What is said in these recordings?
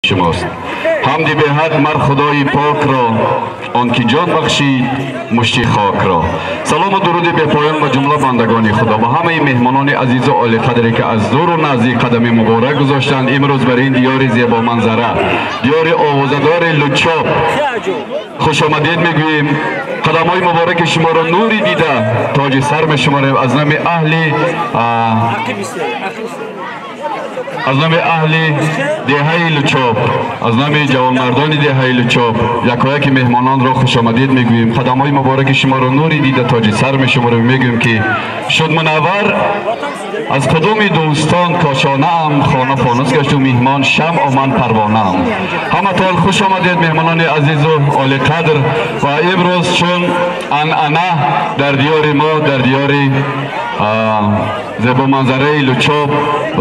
Шумост. Ҳамди беҳад мар Худои покро, он ки ҷон бахшид мушти хокро. Салому дуруди бепоён ба ҷумла бандагони Худо, ба ҳамаи меҳмонони азизу олиқадре, ки аз дуру наздик қадами муборак гузоштанд имрӯз бар ин диёри зебоманзара, диёри овозадори Лучоб. Хушомадед мегӯем. Қадамҳои мубораки шуморо нури дида тоҷи сар мешуморем. Аз номи аҳли деҳаи Лучоб, аз номи ҷавонмардони деҳаи Лучоб якояки меҳмононро хушомадид мегӯем. Қадамҳои мубораки шуморо нури дида тоҷи сар мешуморем. Мегӯем, ки шуд мунаввар аз қудуми дӯстон кошонаам, хона фонус гашту меҳмон шамъу ман парвонаам. Ҳаматон хуш омадед, меҳмонони азизу олиқадр. Ва имрӯз, чун анъана, дар диёри мо, дар диёри зебоманзараи Лучоб,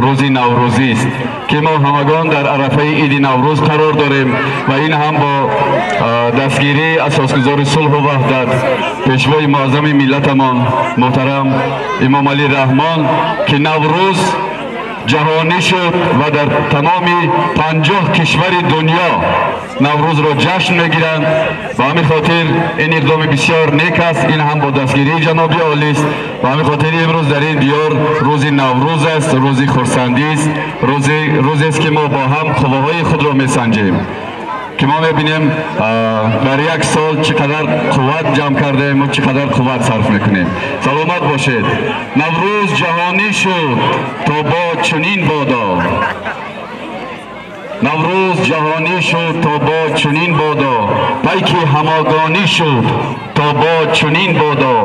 рӯзи наврӯзист, ки мо ҳамагон дар арафаи иди Наврӯз қарор дорем. Ва ин ҳам бо дастгирии асосгузори сулҳу ваҳдат, пешвои муаззами миллатамон муҳтарам Эмомалӣ Раҳмон, ки Наврӯз ҷаҳонӣ шуд ва дар тамоми 50 кишвари дунё Наврӯзро ҷашн мегиранд. Ба ҳамин хотир ин иқдоми бисёр нек аст. Ин ҳам бо дастгирии ҷаноби олист. Ба ҳамин хотир имрӯз дар ин диёр рӯзи Наврӯз аст, рӯзи хурсандист, рӯзест, ки мо бо ҳам қувваҳои худро месанҷем, ки мо мебинем, дар як сол чӣ қадар қувват ҷамъ кардаем ва чӣ қадар қувват сарф мекунем. Саломат бошед. Наврӯз ҷаҳонӣ шуд, то бод чунин бодо. Наврӯз ҷаҳонӣ шуд, то бод чунин бодо. Пайки ҳамогонӣ шуд, то бод чунин бодо.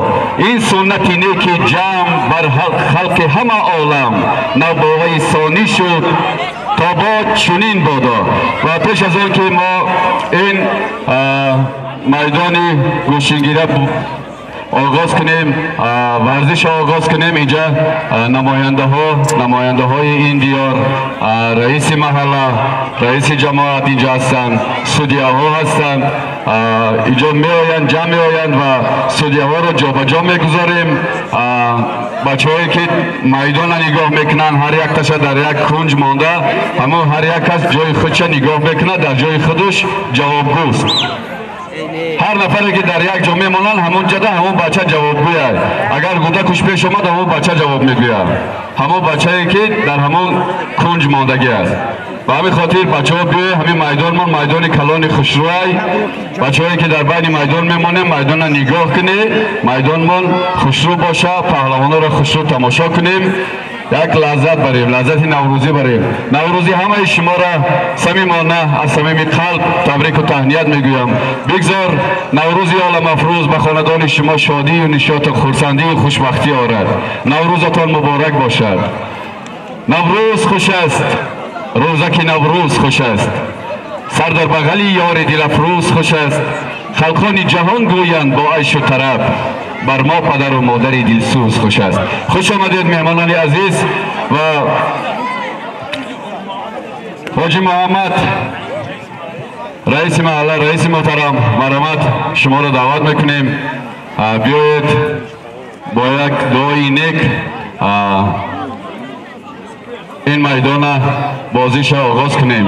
Ин суннати неки ҷамъ бар халқи ҳама олам навбоваи сонӣ шуд, то бод чунин бодо. Ва пеш аз он ки мо ин майдони гӯштингира оғоз кунем, варзиш оғоз кунем, инҷа намояндаҳо, намояндаҳои ин диёр, раиси маҳалла, раиси ҷамоат инҷа ҳастанд, судяҳо ҳастанд, инҷо меоянд, ҷамъ меоянд ва судяҳоро ҷобаҷо мегузорем. Бачаҳое ки майдона нигоҳ мекунанд, ҳар якташа дар як кунҷ монда, ҳамон ҳар як кас ҷои худша нигоҳ мекунад, дар ҷои худаш ҷавобгӯст. Ҳар нафаре ки дар як ҷо мемонанд, ҳамон ҷада ҳамон бача ҷавобгӯяд. Агар гудакуш пеш омад, ҳамон бача ҷавоб мегӯяд, ҳамон бачае ки дар ҳамон кунҷ мондагӣ аст. Ба ҳамин хотир, бачаҳо, биёед. Ҳамин майдонмон майдони калони хушрӯай. Бачаҳое ки дар байни майдон мемонем, майдона нигоҳ кунед, майдонмон хушрӯ боша, паҳлавонҳоро хушрӯ тамошо кунем, як лаззат барем, лаззати наврӯзӣ барем. Наврӯзи ҳамаи шуморо самимона, аз самими қалб табрику таҳният мегӯям. Бигзор Наврӯзи оламафрӯз ба хонадони шумо шодию нишоту хурсандию хушбахтӣ орад. Наврӯзатон муборак бошад. Наврӯз хуш аст, рӯзаки Наврӯз хуш аст, сар дар бағали ёри дилафрӯз хуш аст. Халқони ҷаҳон гӯянд бо айшу тараб, бар мо падару модари дилсӯз хуш аст. Хуш омадед, меҳмонони азиз. Ва Ҳоҷи Муҳаммад, раиси маҳалла, раиси муҳтарам, марҳамат, шуморо даъват мекунем. Биёед, бо як дуои нек ин майдона бозиша оғоз кунем.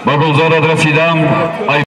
Ба гулзорат расидам, ай.